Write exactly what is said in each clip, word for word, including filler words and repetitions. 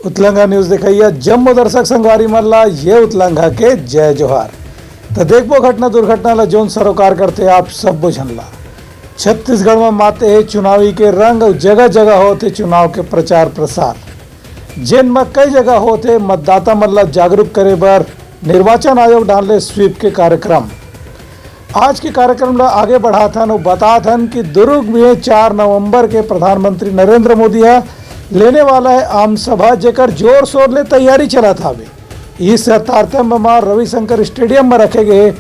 उतलंघा news देखइया जम्मो दर्शक संगवारी मन ला ये उतलंघा के जय जोहार। त देखबो घटना दुर्घटना ला, जोन सरोकार करथे आप सब्बो झन ला। छत्तीसगढ़ म माते हे चुनावी के रंग अउ जगह जगह होत हे चुनाव के प्रचार प्रसार, जेन म कई जगह होत हे मतदाता मन ला जागरूक करे बर निर्वाचन आयोग डार ले स्वीप के कार्यक्रम। आज के कार्यक्रम ला आगे बढ़ात हन अउ बतात हन कि दुर्ग में चार नवंबर के प्रधानमंत्री नरेंद्र मोदी ह लेने वाला हे आम सभा, जेकर जोर शोर ले तैयारी चलत हावे। इस तारतम्य म रविशंकर स्टेडियम म रखे गए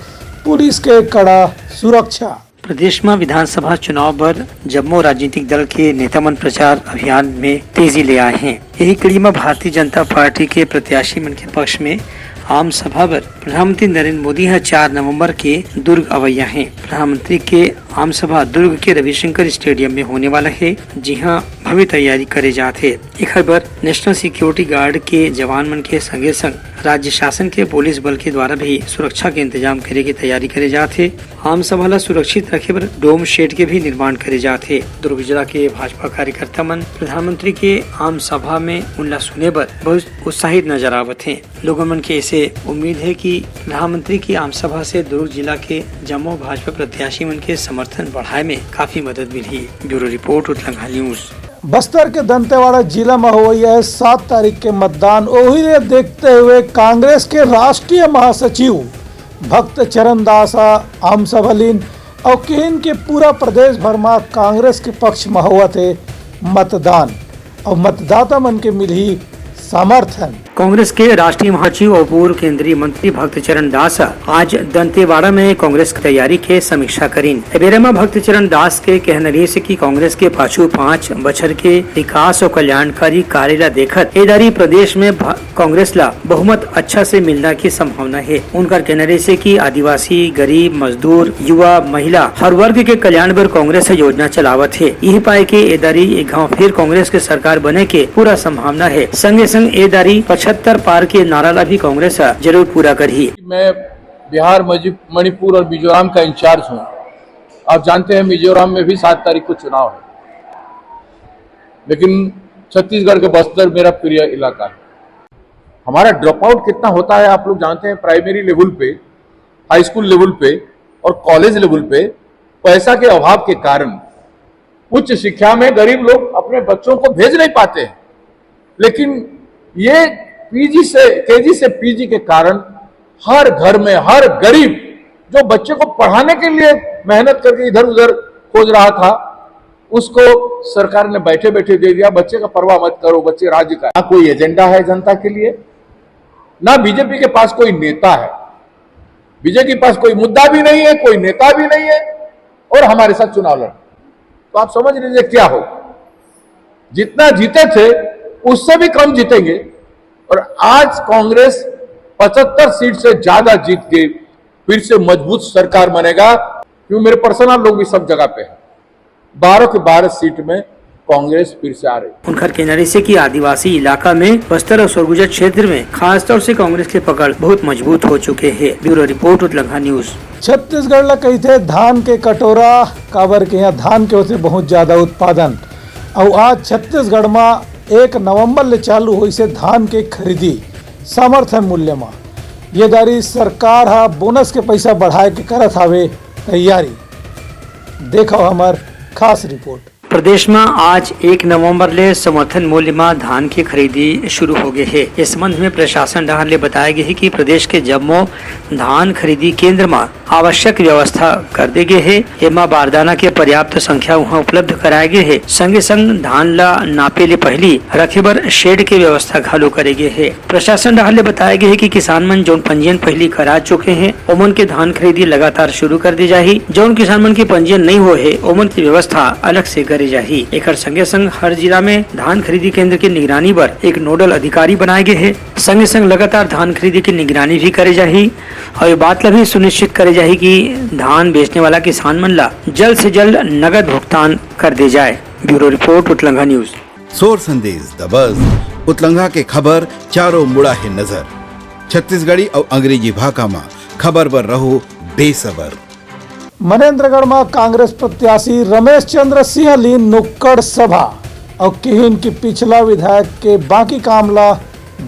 पुलिस के कड़ा सुरक्षा। प्रदेश म विधानसभा चुनाव बर जम्मो राजनीतिक दल के नेता मन प्रचार अभियान में तेजी ले आए हें। यही कड़ी म भारतीय जनता पार्टी के प्रत्याशी मन के पक्ष में आम सभा बर प्रधानमंत्री नरेंद्र मोदी ह चार नवंबर के दुर्ग अवइया हे। प्रधानमंत्री के आम सभा दुर्ग के रविशंकर स्टेडियम में होने वाला हे, जिहां भव्य तैयारी करे जात हे। एखर बर नेशनल सिक्योरिटी गार्ड के जवान मन के संगे संग राज्य शासन के पुलिस बल के द्वारा भी सुरक्षा के इंतजाम करे के तैयारी करे जात हे। आम सभा ला सुरक्षित रखे बर डोम शेड के भी निर्माण करे जात हे। दुर्ग जिला के भाजपा कार्यकर्ता मन प्रधानमंत्री के आम सभा में उनला सुने बर बहुत उत्साहित नजर आवत हे। लोगन मन के ऐसे उम्मीद हे कि प्रधानमंत्री की आम सभा से दुर्ग जिला के जम्मो भाजपा प्रत्याशी मन के समर्थन बढ़ाए में काफी मदद मिलही। Bureau report, Utlangha news. Bastar के दंतेवाड़ा जिला म होवइया हे सात तारीख के मतदान। ओही ले देखते हुए कांग्रेस के राष्ट्रीय महासचिव भक्त चरण दास ह आम सभा लीन अउ किहिन के पूरा प्रदेश भर म कांग्रेस के पक्ष म होवत हे मतदान अउ मतदाता मन के मिलही समर्थन। कांग्रेस के राष्ट्रीय महासचिव अउ पूर्व केंद्रीय मंत्री भक्त चरण दास ह आज दंतेवाड़ा में कांग्रेस के तैयारी के समीक्षा करिन। ए बेरा म भक्त चरण दास के कहना रहिस कि कांग्रेस के पाछू पांच बछर के विकास अउ कल्याणकारी कार्य ला देखत ए दारी प्रदेश में भा-, कांग्रेस ला बहुमत अच्छा से मिलना की संभावना हे। उनकर कहना रहिस कि आदिवासी, गरीब, मजदूर, युवा, महिला, हर वर्ग के कल्याण बर कांग्रेस ह योजना चलावत हे। इही पाय के ए दारी एक घांव फिर कांग्रेस के सरकार बने के पूरा संभावना हे। संगे संग ए दारी पचहत्तर पार के नारा ला भी कांग्रेस ह जरूर पूरा करही। मैं बिहार, मजि-, मणिपुर और मिजोरम का इंचार्ज हूँ। आप जानते हैं, मिजोरम में भी सात तारीख को चुनाव है, लेकिन छत्तीसगढ़ के बस्तर मेरा प्रिय इलाका है। हमारा ड्रॉपआउट कितना होता है, आप लोग जानते हैं। प्राइमरी लेवल पे, हाई स्कूल लेवल पे और कॉलेज लेवल पे पैसा के अभाव के कारण उच्च शिक्षा में गरीब लोग अपने बच्चों को भेज नहीं पाते हैं। लेकिन ये पीजी से, केजी से पीजी के कारण हर घर में, हर गरीब जो बच्चे को पढ़ाने के लिए मेहनत करके इधर उधर खोज रहा था, उसको सरकार ने बैठे बैठे दे दिया। बच्चे का परवाह मत करो, बच्चे राज्य का। ना कोई एजेंडा है जनता के लिए, ना बीजेपी के पास कोई नेता है। बीजेपी के पास कोई मुद्दा भी नहीं है, कोई नेता भी नहीं है, और हमारे साथ चुनाव लड़। तो आप समझ लीजिए क्या हो, जितना जीते थे उससे भी कम जीतेंगे। और आज कांग्रेस पचहत्तर सीट से ज्यादा जीत के फिर से मजबूत सरकार बनेगा, क्यों मेरे पर्सनल लोग भी सब जगह पे हैं। बारह के बारह सीट में कांग्रेस फिर से आ रही। उनकर कहना रहिस कि आदिवासी इलाका में बस्तर और सरगुजा क्षेत्र में खासतौर से कांग्रेस के पकड़ बहुत मजबूत हो चुके हे। Bureau report, Utlangha news. Chhattisgarh ला कहिथे धान के कटोरा, काबर के यहाँ धान के होथे बहुत ज्यादा उत्पादन। अउ आज छत्तीसगढ़ म एक नवंबर ले चालू होइस हे धान के खरीदी समर्थन मूल्य म। ये दारी सरकार ह बोनस के पैसा बढ़ाए के करत हावे तैयारी। देखव हमर खास रिपोर्ट। प्रदेश म आज एक नवंबर ले समर्थन मूल्य म धान के खरीदी शुरू हो गे हे। इस संबंध में प्रशासन डहार ले बताए गे हे कि प्रदेश के जम्मो धान खरीदी केंद्र म आवश्यक व्यवस्था कर दे गे हे। एमा बारदाना के पर्याप्त संख्या उहां उपलब्ध कराए गे हे। संगे संग धान ला नापे ले पहिली रखे बर शेड के व्यवस्था घलो करे गे हे। प्रशासन डहार ले बताए गे हे कि किसान मन जौन पंजीयन पहिली करा चुके हे, ओमन के धान खरीदी लगातार शुरू कर दी जाही। जौन किसान मन के पंजीयन नइ होए हे, ओमन के व्यवस्था अलग से करे जाही। एकर संगे संग हर जिला में धान खरीदी केंद्र के निगरानी बर एक नोडल अधिकारी बनाए गे हे। संगे संग लगातार धान खरीदी के निगरानी भी करे जाही। अउ ये बात ला भी सुनिश्चित करे जाही कि धान बेचने वाला किसान मन ला जल्द से जल्द नगद भुगतान कर दे जाए। Bureau report, Utlangha news. सोर संदेश दबस, उतलंघा के खबर चारों मुड़ा हे नजर। छत्तीसगढ़ी अउ अंग्रेजी भाखा म खबर बर रहो बेसबर। मनेन्द्रगढ़ म कांग्रेस प्रत्याशी रमेश चंद्र सिंह लीन नुक्कड़ सभा अउ किहिन कि पिछला विधायक के बाकी काम ला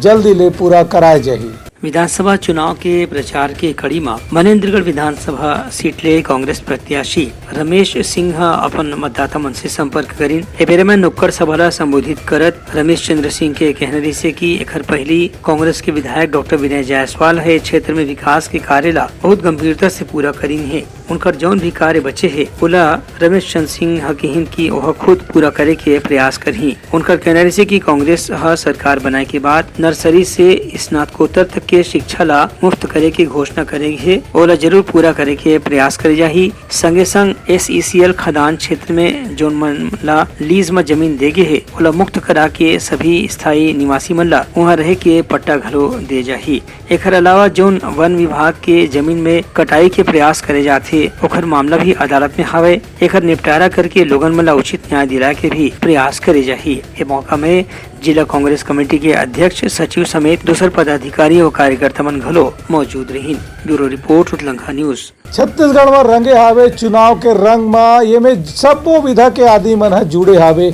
जल्दी ले पूरा कराए जाही। विधानसभा चुनाव के प्रचार के कड़ी म मनेंद्रगढ़ विधानसभा सीट ले कांग्रेस प्रत्याशी रमेश सिंह ह अपन मतदाता मन से संपर्क करिन। ए बेरा म नुक्कड़ सभा ला संबोधित करत रमेश चंद्र सिंह के कहना रहिसे कि एखर पहिली कांग्रेस के विधायक डॉक्टर विनय जायसवाल ह ए क्षेत्र में विकास के कार्य ला बहुत गंभीरता से पूरा करिन हे। उनकर जौन भी कार्य बचे हे, ओला रमेश चंद सिंह ह किहिन कि ओह खुद पूरा करे के प्रयास करही। उनकर कहना रहिसे कि कांग्रेस ह सरकार बनाए के बाद नर्सरी से स्नातकोत्तर तक के शिक्षा ला मुफ्त करे के घोषणा करे हे, ओला जरूर पूरा करे के प्रयास करे जाही। संगे संग एसईसीएल खदान क्षेत्र में जौन मन ला लीज म जमीन दे गे हे, ओला मुक्त करा के सभी स्थायी निवासी मन ला उहाँ रहे के पट्टा घलो दे जाही। एखर अलावा जौन वन विभाग के जमीन में कटाई के प्रयास करे जाथे, ओखर मामला भी अदालत में हावय। एखर निपटारा करके लोगन मन ला उचित न्याय दिलाए के भी प्रयास करे जाही। ए मौका में जिला कांग्रेस कमेटी के अध्यक्ष, सचिव समेत दूसर पदाधिकारी अउ कार्यकर्ता मन घलो मौजूद रहिन। Bureau report, Utlangha news. Chhattisgarh म रंगे हावे चुनाव के रंग म, येमे सब्बो विधा के आदमी मन ह जुड़े हावे।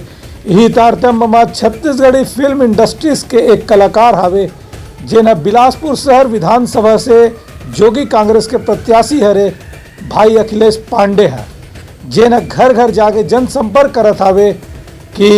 इही तारतम्य म छत्तीसगढ़ी फिल्म इंडस्ट्रीज के एक कलाकार हावे, जेन ह बिलासपुर शहर विधानसभा से जोगी कांग्रेस के प्रत्याशी हरे, भाई अखिलेश पांडे ह, जेन ह घर-घर जाके जनसंपर्क करत हावे कि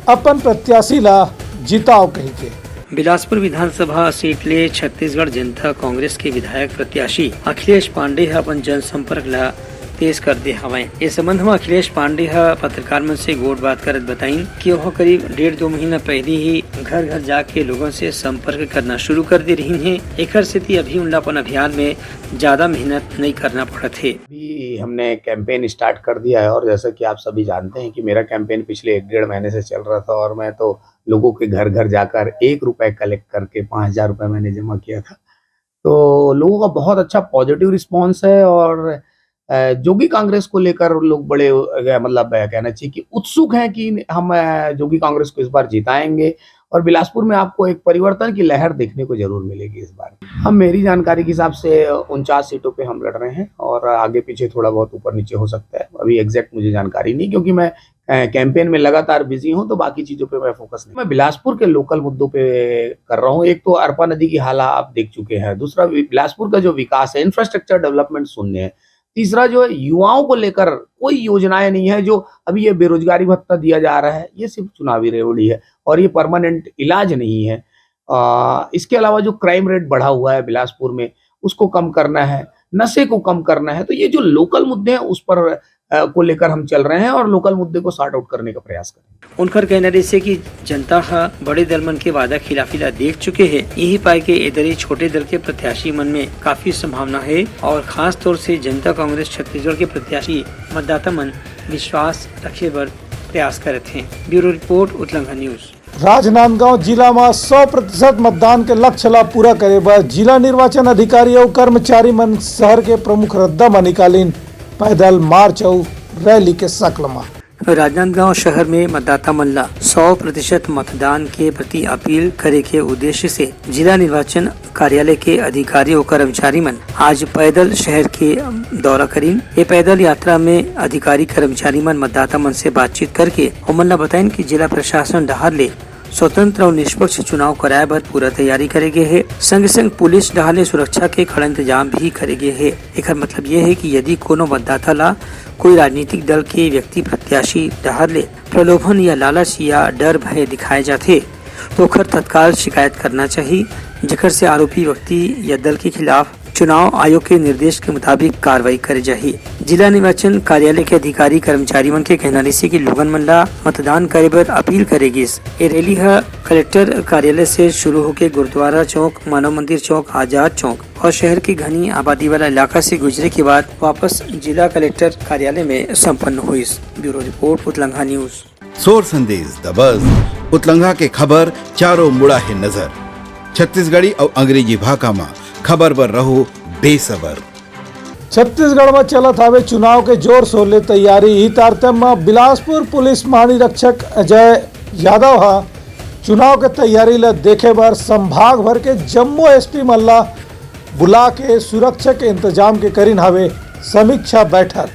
अपन प्रत्याशी ला जिताव कहिके। बिलासपुर विधानसभा सीट ले छत्तीसगढ़ जनता कांग्रेस के विधायक प्रत्याशी अखिलेश पांडे ह अपन जनसंपर्क ला तेज कर दे हवय। ए संबंध म अखिलेश पांडे ह पत्रकार मन से गोठ बात करत बताइन कि ओह करीब डेढ़ दो महीना पहिली ही घर-घर जाके लोगन से संपर्क करना शुरू कर दे रहिन हे। एखर सेती अभी उनला अपन अभियान में ज्यादा मेहनत नइ करना पड़त हे। अभी हमने कैंपेन स्टार्ट कर दिया है और जैसा कि आप सभी जानते हैं कि मेरा कैंपेन पिछले एक डेढ़ महीने से चल रहा था और मैं तो लोगों के घर घर जाकर एक रुपए कलेक्ट करके पाँच हज़ार रुपए मैंने जमा किया था। तो लोगों का बहुत अच्छा पॉजिटिव रिस्पॉन्स है और अ, जोगी कांग्रेस को लेकर लोग बड़े, अ, मतलब, अ, कहना चाहिए कि उत्सुक हैं कि हम, अ, जोगी कांग्रेस को इस बार जिताएंगे और बिलासपुर में आपको एक परिवर्तन की लहर देखने को जरूर मिलेगी इस बार। हम, मेरी जानकारी के हिसाब से उनचास सीटों पे हम लड़ रहे हैं और आगे पीछे थोड़ा बहुत ऊपर नीचे हो सकता है, अभी एग्जैक्ट मुझे जानकारी नहीं, क्योंकि मैं, अ, कैंपेन में लगातार बिजी हूँ, तो बाकी चीजों पे मैं फोकस नहीं, मैं बिलासपुर के लोकल मुद्दों पे कर रहा हूँ। एक तो अरपा नदी की हाला आप देख चुके हैं, दूसरा वि-, बिलासपुर का जो विकास है, इंफ्रास्ट्रक्चर डेवलपमेंट शून्य है, तीसरा जो है, युवाओं को लेकर कोई योजनाएं नहीं है। जो अभी ये बेरोजगारी भत्ता दिया जा रहा है, ये सिर्फ चुनावी रेवड़ी है और ये परमानेंट इलाज नहीं है। अ, इसके अलावा जो क्राइम रेट बढ़ा हुआ है बिलासपुर में, उसको कम करना है, नशे को कम करना है। तो ये जो लोकल मुद्दे हैं, उस पर, अ, को लेकर हम चल रहे हैं और लोकल मुद्दे को सॉर्ट आउट करने का प्रयास करेंगे। उनकर कहना रहिसे कि जनता ह बड़े दल मन के वादा खिलाफी ला देख चुके हे, यही पाए के ए दरी छोटे दल के प्रत्याशी मन में काफी संभावना हे और खास तौर से जनता कांग्रेस छत्तीसगढ़ के प्रत्याशी मतदाता मन विश्वास रखे बर प्रयास करत हे। Bureau report, Utlangha news. Rajnandgaon जिला म सौ प्रतिशत मतदान के लक्ष्य ला पूरा करे बर जिला निर्वाचन अधिकारी अउ कर्मचारी मन शहर के प्रमुख रद्दा म निकालिन पैदल मार्च अउ रैली के शक्ल म। राजनांदगांव शहर में मतदाता मन ला सौ प्रतिशत मतदान के प्रति अपील करे के उद्देश्य से जिला निर्वाचन कार्यालय के अधिकारी अउ कर्मचारी मन आज पैदल शहर के दौरा करिन। ये पैदल यात्रा में अधिकारी कर्मचारी मन मतदाता मन से बातचीत करके ओमन ला बताइन कि जिला प्रशासन डहार ले स्वतंत्र अउ निष्पक्ष चुनाव कराए बर पूरा तैयारी करे गे हे। संगे संग पुलिस डहार ले सुरक्षा के कड़ा इंतजाम भी करे गे हे। एकर मतलब ये हे कि यदि कोनो मतदाता ला कोई राजनीतिक दल के व्यक्ति प्रत्याशी डहार ले प्रलोभन या लालच या डर भय दिखाए जाथे, तो ओखर तत्काल शिकायत करना चाही, जेकर से आरोपी व्यक्ति या दल के खिलाफ चुनाव आयोग के निर्देश के मुताबिक कार्रवाई करे जाही। जिला निर्वाचन कार्यालय के अधिकारी कर्मचारी मन के कहना रहिसे कि लोगन मन ला मतदान करे बर अपील करे गिस। ए रैली ह कलेक्टर कार्यालय से शुरू होके गुरुद्वारा चौक, मानव मंदिर चौक, आजाद चौक और शहर की घनी आबादी वाला इलाका से गुजरे के बाद वापस जिला कलेक्टर कार्यालय में संपन्न होइस। Bureau report, Utlangha news. सोर संदेश दबस, उतलंघा के खबर चारों मुड़ा हे नजर। छत्तीसगढ़ी अउ अंग्रेजी भाखा म खबर बर रहो बेसबर। छत्तीसगढ़ म चलत हावे चुनाव के जोर शोर ले तैयारी। इही तारतम्य म बिलासपुर पुलिस महानिरीक्षक अजय यादव ह चुनाव के तैयारी ल देखे बर संभाग भर के जम्मो एसपी मन ल बुला के सुरक्षा के इंतजाम के करिन हावे समीक्षा बैठक।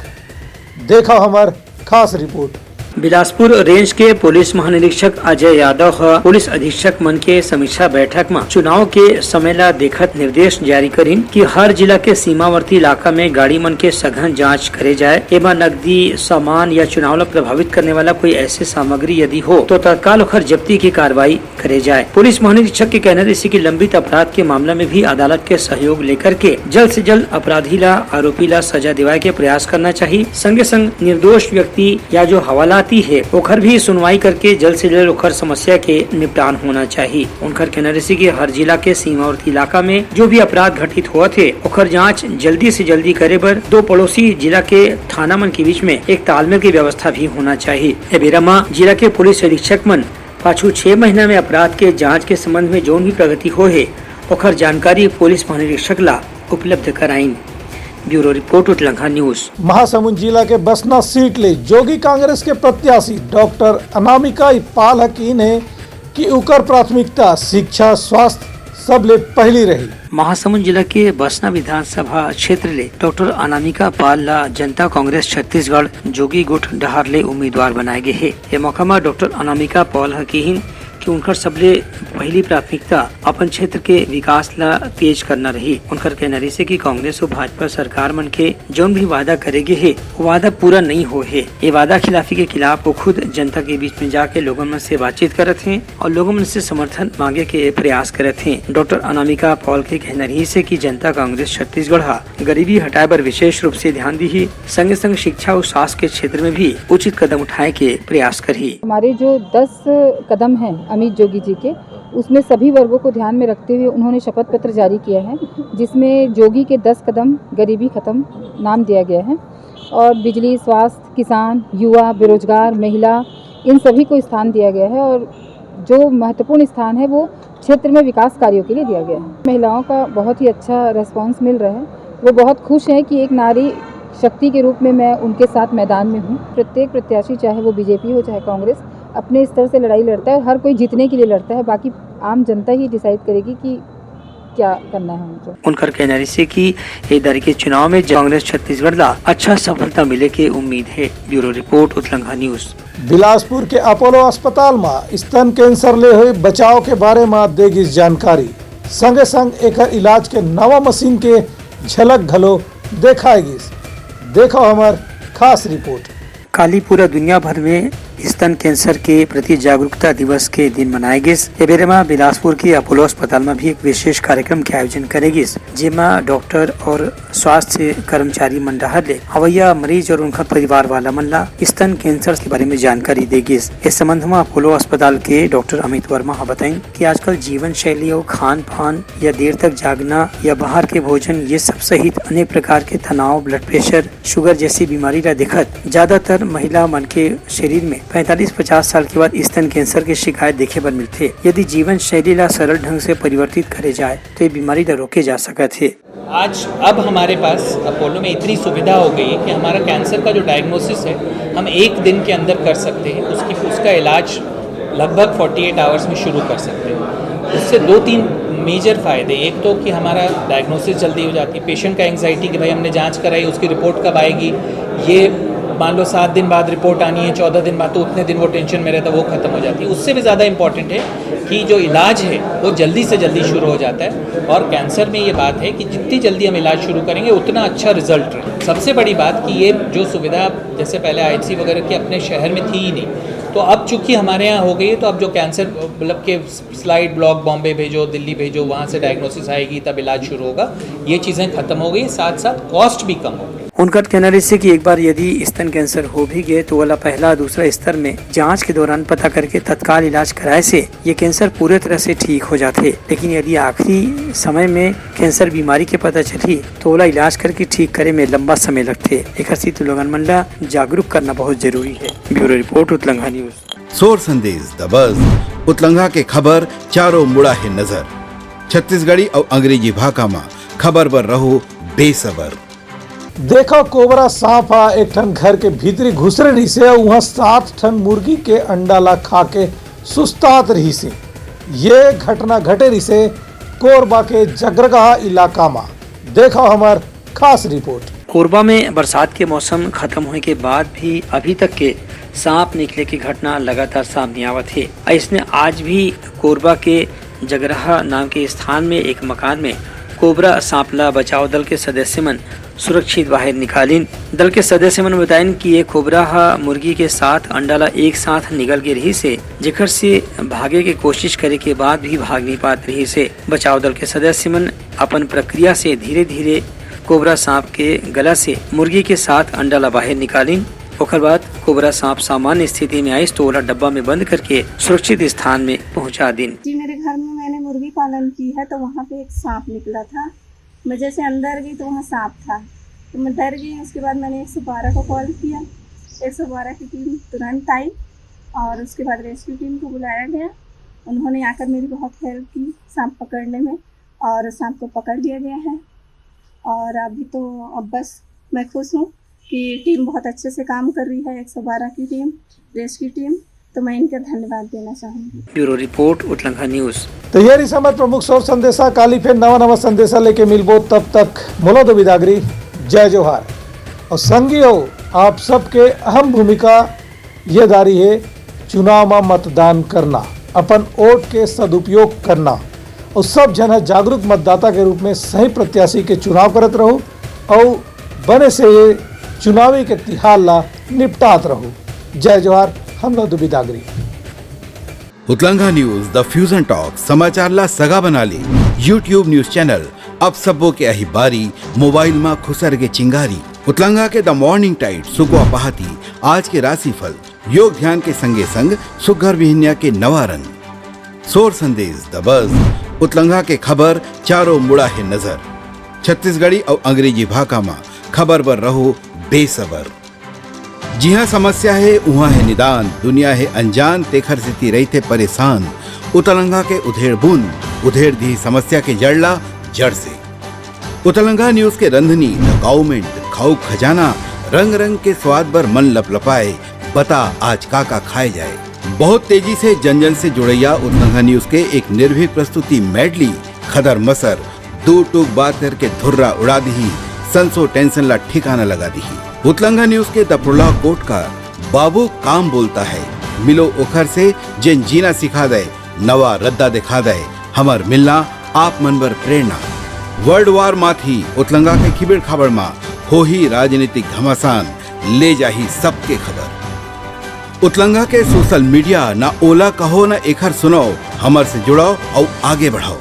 देखव हमर खास रिपोर्ट। बिलासपुर रेंज के पुलिस महानिरीक्षक अजय यादव ह पुलिस अधीक्षक मन के समीक्षा बैठक म चुनाव के समय ला देखत निर्देश जारी करिन कि हर जिला के सीमावर्ती इलाका में गाड़ी मन के सघन जांच करे जाए। एमा नकदी सामान या चुनाव ला प्रभावित करने वाला कोई ऐसे सामग्री यदि हो, तो तत्काल ओखर जब्ती की कार्रवाई करे जाए। पुलिस महानिरीक्षक के कहना रहिसे कि लंबित अपराध के मामला में भी अदालत के सहयोग लेकर के जल्द से जल्द अपराधी ला, आरोपी ला सजा दिवाए के प्रयास करना चाहिए। संगे संग निर्दोष व्यक्ति या जो हवालाती है, ओखर भी सुनवाई करके जल्द से जल्द ओखर समस्या के निपटान होना चाहिए। उनकर कहना रहिसे कि हर जिला के सीमावर्ती इलाका में जो भी अपराध घटित होत हे, ओखर जांच जल्दी से जल्दी करे बर दो पड़ोसी जिला के थाना मन के बीच में एक तालमेल की व्यवस्था भी होना चाहिए। ए बेरा म जिला के पुलिस अधीक्षक मन पाछू छह महीना में अपराध के जांच के संबंध में जौन भी प्रगति होए हे, ओखर जानकारी पुलिस महानिरीक्षक ला उपलब्ध कराइन। Bureau report, Utlangha news. Mahasamund जिला के बसना सीट ले जोगी कांग्रेस के प्रत्याशी डॉक्टर अनामिका पाल ह किहिन हे कि उकर प्राथमिकता शिक्षा, स्वास्थ्य सबले पहली रही। महासमुंद जिला के बसना विधानसभा क्षेत्र ले डॉक्टर अनामिका पाल ला जनता कांग्रेस छत्तीसगढ़ जोगी गुट डहार ले उम्मीदवार बनाए गे हे। ए मौका म डॉक्टर अनामिका पाल ह किहिन कि उनकर सबले पहली प्राथमिकता अपन क्षेत्र के विकास ला तेज करना रही। उनकर कहना रहिसे कि कांग्रेस अउ भाजपा सरकार मन के जौन भी वादा करे गे हे, वो वादा पूरा नहीं होए हे। ये वादा खिलाफी के खिलाफ वो खुद जनता के बीच में जाके लोगन मन से बातचीत करत हे और लोगन मन से समर्थन मांगे के प्रयास करत हे। डॉक्टर अनामिका पॉल के कहना रहिसे कि जनता कांग्रेस छत्तीसगढ़ हा गरीबी हटाए बर विशेष रूप से ध्यान दीही, संगे संग शिक्षा अउ स्वास्थ्य के क्षेत्र में भी उचित कदम उठाए के प्रयास करही। हमारे जो दस कदम हैं अमित जोगी जी के, उसमें सभी वर्गों को ध्यान में रखते हुए उन्होंने शपथ पत्र जारी किया है, जिसमें जोगी के दस कदम गरीबी खत्म नाम दिया गया है और बिजली, स्वास्थ्य, किसान, युवा, बेरोजगार, महिला, इन सभी को स्थान दिया गया है और जो महत्वपूर्ण स्थान है वो क्षेत्र में विकास कार्यों के लिए दिया गया है। महिलाओं का बहुत ही अच्छा रिस्पॉन्स मिल रहा है, वो बहुत खुश हैं कि एक नारी शक्ति के रूप में मैं उनके साथ मैदान में हूँ। प्रत्येक प्रत्याशी, चाहे वो बीजेपी हो चाहे कांग्रेस, अपने स्तर से लड़ाई लड़ता है और हर कोई जीतने के लिए लड़ता है, बाकी आम जनता ही डिसाइड करेगी कि क्या करना है उनको। उनकर कहना रहिसे कि ए दारी के चुनाव में कांग्रेस छत्तीसगढ़ ला अच्छा सफलता मिले के उम्मीद हे। Bureau report, Utlangha news. Bilaspur के अपोलो अस्पताल म स्तन कैंसर ले होए बचाव के बारे म दे गिस जानकारी, संगे संग एकर इलाज के नवा मशीन के झलक घलो देखाए गिस। देखो हमर खास रिपोर्ट। काली पूरा दुनिया भर में स्तन कैंसर के प्रति जागरूकता दिवस के दिन मनाए गिस। ए बेरे म बिलासपुर के अपोलो अस्पताल म भी एक विशेष कार्यक्रम के आयोजन करे गिस, जेमा डॉक्टर और स्वास्थ्य कर्मचारी मन डहार ले अवैया मरीज और उनकर परिवार वाला मन ला स्तन कैंसर के बारे में जानकारी दे गिस। इस संबंध में अपोलो अस्पताल के डॉक्टर अमित वर्मा ह बताइन कि आजकल जीवन शैली और खान पान या देर तक जागना या बाहर के भोजन, ये सब सहित अनेक प्रकार के तनाव, ब्लड प्रेशर, शुगर जैसी बीमारी ला देखत ज्यादातर महिला मन के शरीर में पैंतालीस पचास साल के बाद स्तन कैंसर के शिकायत देखे बर मिलथे। यदि जीवन शैली ला सरल ढंग से परिवर्तित करे जाए, तो ये बीमारी ला रोके जा सकत हे। आज अब हमारे पास अपोलो में इतनी सुविधा हो गई है कि हमारा कैंसर का जो डायग्नोसिस है, हम एक दिन के अंदर कर सकते हैं। उसकी, उसका इलाज लगभग फोर्टी एट आवर्स में शुरू कर सकते हैं। उससे दो तीन मेजर फ़ायदे, एक तो कि हमारा डायग्नोसिस जल्दी हो जाती है, पेशेंट का एंग्जाइटी कि भाई हमने जांच कराई, उसकी रिपोर्ट कब आएगी, ये मान लो सात दिन बाद रिपोर्ट आनी है, चौदह दिन बाद, तो उतने दिन वो टेंशन में रहता, वो खत्म हो जाती है। उससे भी ज़्यादा इंपॉर्टेंट है कि जो इलाज है वो जल्दी से जल्दी शुरू हो जाता है। और कैंसर में ये बात है कि जितनी जल्दी हम इलाज शुरू करेंगे उतना अच्छा रिजल्ट रहे। सबसे बड़ी बात कि ये जो सुविधा जैसे पहले आईएचसी वगैरह की अपने शहर में थी ही नहीं, तो अब चूंकि हमारे यहाँ हो गई है, तो अब जो कैंसर मतलब के स्लाइड ब्लॉक बॉम्बे भेजो, दिल्ली भेजो, वहाँ से डायग्नोसिस आएगी, तब इलाज शुरू होगा, ये चीज़ें खत्म हो गई, साथ साथ कॉस्ट भी कम हो गई। उनकर कहना रहिसे कि एक बार यदि स्तन कैंसर हो भी गए, तो ओला पहला, दूसरा स्तर में जांच के दौरान पता करके तत्काल इलाज कराए से ये कैंसर पूरे तरह से ठीक हो जाथे। लेकिन यदि आखिरी समय में कैंसर बीमारी के पता चलही, तो ओला इलाज करके ठीक करे में लंबा समय लगथे। एकर सेती लोगन मन ला जागरूक करना बहुत जरूरी है। Bureau report, Utlangha news. सोर संदेश दबस, उतलंघा के खबर चारों मुड़ा हे नजर। छत्तीसगढ़ी अउ अंग्रेजी भाखा म खबर बर रहो बेसबर। देखो, कोबरा सांप ह एक ठन घर के भीतरी घुसरे रहिसे अउ उहां सात ठन मुर्गी के अंडा ला खा के सुस्तात रहिसे। ये घटना घटे रहिसे कोरबा के जगरगहा इलाका म। देखो हमर खास रिपोर्ट। कोरबा में बरसात के मौसम खत्म होए के बाद भी अभी तक के सांप निकले के घटना लगातार सामने आवत हे। अइसने आज भी कोरबा के जगराहा नाम के स्थान में एक मकान में कोबरा सांप ला बचाव दल के सदस्य मन सुरक्षित बाहर निकालिन। दल के सदस्य मन बताइन कि ये कोबरा ह मुर्गी के साथ अंडा ला एक साथ निगल गे रहिस हे, जेकर से भागे के कोशिश करे के बाद भी भाग नहीं पात रहिस हे। बचाव दल के सदस्य मन अपन प्रक्रिया से धीरे-धीरे कोबरा सांप के गला से मुर्गी के साथ अंडा ला बाहर निकालिन। ओकर बाद कोबरा सांप सामान्य स्थिति में आइस तो ओला डब्बा में बंद करके सुरक्षित स्थान में पहुंचा दिन। जी, मेरे घर में मैंने मुर्गी पालन की है, तो वहाँ पे एक सांप निकला था। मैं जैसे अंदर गई तो वहाँ सांप था, तो मैं डर गई। उसके बाद मैंने एक सौ बारह को कॉल किया, एक सौ बारह की टीम तुरंत आई और उसके बाद रेस्क्यू टीम को बुलाया गया। उन्होंने आकर मेरी बहुत हेल्प की सांप पकड़ने में और सांप को पकड़ लिया गया है। और अभी तो अब बस मैं खुश हूँ कि टीम बहुत अच्छे से काम कर रही है, एक सौ बारह की टीम, रेस्क्यू टीम, तो मैं इनका धन्यवाद देना चाहूँगी। Bureau report, Utlangha news. तो ये रही हमर प्रमुख सौर संदेशा। काली फिर नवा नवा संदेशा लेके मिलबो, तब तक मोला दो बिदागरी, जय जोहार। और संगी हो, आप सबके अहम भूमिका ये दारी है, चुनाव में मतदान करना, अपन वोट के सदुपयोग करना और सब झन ह जागरूक मतदाता के रूप में सही प्रत्याशी के चुनाव करत रहू और बने से ये चुनावी के तिहार ला निपटात रहू। जय जोहार, हम लोग दुबिदागरी। उतलंघा न्यूज़, द फ्यूजन टॉक, समाचार ला सगा बना ले। YouTube न्यूज़ चैनल, अब सबो के अही बारी, मोबाइल मा खुसर के चिंगारी। उतलंघा के द मॉर्निंग टाइड, सुकवा पहाती, आज के राशिफल, योग ध्यान के संगे संग सुग्घर बिहनिया के नवा रंग। सोर संदेश, द बज, उतलंघा के खबर, चारों मुड़ा हे नजर। छत्तीसगढ़ी अउ अंग्रेजी भाखा मा खबर बर रहो बेसबर। जिहाँ समस्या हे, उहाँ हे निदान, दुनिया हे अनजान, तेखर सेती रहिथे परेशान। उतलंघा के उधेड़ बुन, उधेड़ दिही समस्या के जड़ ला जड़ से। उतलंघा न्यूज़ के रंधनी, द काउमेंट, खाऊ खजाना, रंग रंग के स्वाद बर मन लपलपाए, बता आज का का खाए जाए। बहुत तेजी से जन जन से जुड़ैया उतलंघा न्यूज़ के एक निर्भीक प्रस्तुति मेडली, खदर मसर, दू टूक बात करके धुर्रा उड़ा दिही, संसो टेंशन ला ठिकाना लगा दिही। उतलंघा न्यूज़ के द प्रोलॉग कोटकार, बाबू काम बोलता है, मिलो ओखर से, जेन जीना सिखा दे, नवा रद्दा दिखा दे, हमर मिलना आप मन बर प्रेरणा। वर्ल्ड वार माथी उतलंघा के खिबेड़ खाबड़ मा होही राजनीतिक घमासान, ले जाही सबके खबर। उतलंघा के सोशल मीडिया, ना ओला कहो ना एखर सुनाओ, हमर से जुड़ाओ अउ आगे बढ़ाओ।